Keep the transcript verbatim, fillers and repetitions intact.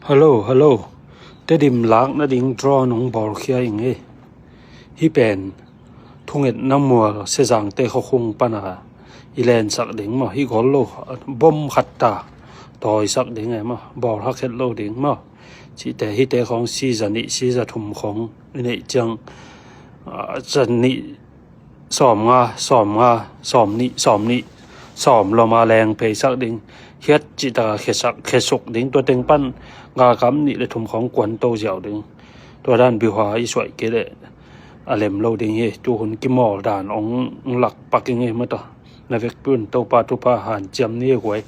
Hello, hello. Tedim lak nading drone hong bawlkhia ing ei. Hih pen thungetna mual Sezangte khuakhung pana i lensak ding maw, hih gol lo bom khat ta tawisak ding ei maw, bawl hakhet lo ding maw. Cihte hihte khawng siza nih siza thum khawng i neih ciang za nih, sawm nga, sawm nga, sawm nih, sawm nih, sawm loma leng pheisak ding, hiat cihtaka khesak khesuk ding, tua teng pan galkam nih le thum khawng kuan to ziau ding. Tua dan biuha i suaih kei leh a lem lo ding hi. Tuhun kimawl dan ong lakpak ing ei mata. Na vekpi un Topa thupha hanciam ni ei guai.